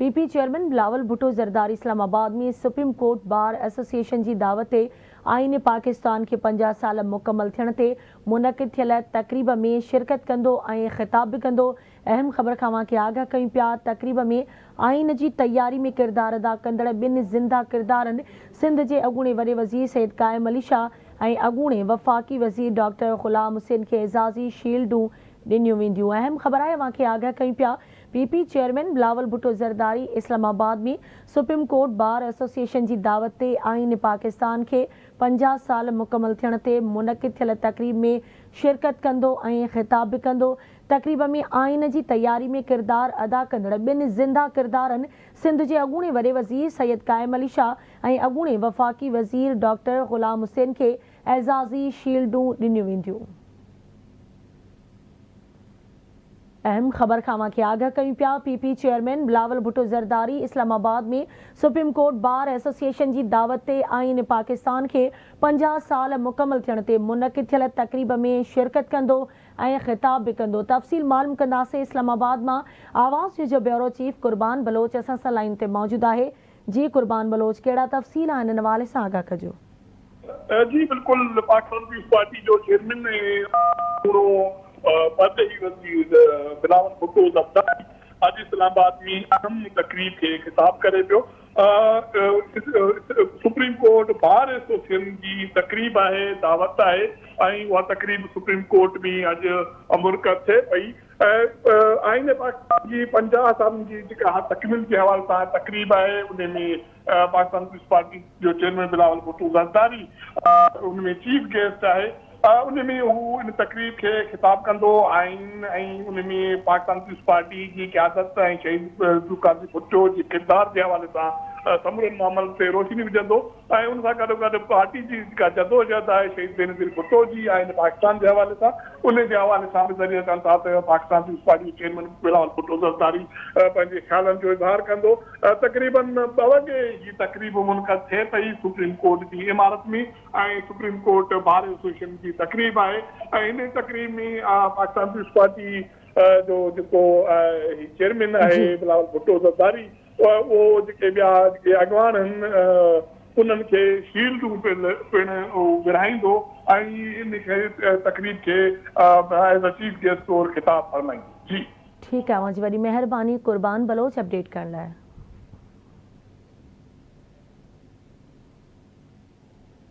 P P chairman Bilawal Bhutto Zardari Islamabad ۾ supreme court bar association جي دعوت تي آئين پاڪستان کي 50 سال مڪمل ٿيڻ تي منعقد ٿيل تقريب ۾ شرڪت ڪندو ۽ خطاب به ڪندو. اهم خبر کان اوهان کي آگاهه ڪيون پيا تقريب ۾ آئين جي تياري ۾ ڪردار ادا ڪندڙ ٻن زنده ڪردارن سنڌ جي اڳوڻي وڏي وزير سيد قائم علي شاهه ۽ اڳوڻي وفاقي وزير ڊاڪٽر غلام حسين کي اعزازي شيلڊون ڏنيون وينديون. اهم خبر آهي اوهان کي آگاهه ڪيون پيا P P chairman Bilawal Bhutto Zardari Islamabad ۾ supreme court bar association جي دعوت تي آئين پاڪستان کي 50 سال مڪمل ٿيڻ تي منعقد ٿيل تقريب ۾ شرڪت ڪندو ۽ خطاب به ڪندو. تقريب ۾ آئين جي تياري ۾ ڪردار ادا ڪندڙ ٻن زنده ڪردارن سنڌ جي اڳوڻي وڏي وزير سيد قائم علي شاهه ۽ اڳوڻي وفاقي وزير ڊاڪٽر غلام حسين کي اعزازي شيلڊون ڏنيون وينديون. اهم خبر کان اوهان کي آگاهه ڪيون پيا، P P chairman Bilawal Bhutto Zardari Islamabad ۾ supreme court bar association جي دعوت تي آئين پاڪستان کي 50 سال مڪمل ٿيڻ تي منعقد ٿيل تقريب ۾ شرڪت ڪندو ۽ خطاب به ڪندو. تفصيل معلوم ڪنداسين اسلام آباد مان آواز نيوز جو بيورو چيف قربان بلوچ اسان سان لائين تي موجود آهي. جي قربان بلوچ ڪهڙا تفصيل آهن ان حوالي سان آگاهه ڪجو. جي بلڪل پاڪستان پيپلز پارٽي جو چيئرمين ۽ اڳوڻو پرڏيهي وزير بلاول ڀٽو زرداري اڄ اسلام آباد ۾ اهم تقريب کي خطاب ڪري پيو. سپريم ڪورٽ بار ايسوسيئن جي تقريب آهي دعوت آهي ۽ اها تقريب سپريم ڪورٽ ۾ اڄ منعقد ٿئي پئي. ۽ آئين پاڪستان جي 50 سالن جي جيڪا تڪميل جي حوالي سان تقريب آهي ان ۾ پاڪستان پيپلز پارٽي جو چيئرمين بلاول ڀٽو زرداري ان ۾ چيف گيسٽ آهي ان ۾ هو ان تقريب کي خطاب ڪندو آئين ۽ ان ۾ پاڪستان پيپلز پارٽي جي قيادت ۽ شهيد ذوالفقار علي ڀٽو جي ڪردار جي حوالي سان سمورن معاملن تي روشني وجهندو. ۽ ان سان گڏوگڏ پارٽي جي جيڪا جدوجهد آهي شهيد بينظير ڀٽو جي آئين پاڪستان جي حوالي سان ان جي حوالي سان به ذريعا چون ٿا ته پاڪستان پيپلز پارٽي جو چيئرمين بلاول ڀٽو زرداري پنهنجي خيالن جو اظهار ڪندو. تقريبن ٻه وڳي هي تقريب منعقد ٿئي پئي سپريم ڪورٽ جي عمارت ۾ ۽ سپريم ڪورٽ بار ايسوسيئيشن جي تقريب آهي ۽ ان تقريب ۾ پاڪستان پيپلز پارٽي جو جيڪو هي چيئرمين آهي بلاول ڀٽو زرداري اهو جيڪي ٻيا جيڪي اڳواڻ آهن انهن کي شيلڊون پڻ ورهائيندو ۽ ان کي تقريب کي ايز ا چيف گيسٽ طور خطاب فرمائيندو. جي. ٺيڪ آهي اوهان جي وڏي مهرباني قربان بلوچ اپڊيٽ ڪرڻ لاء.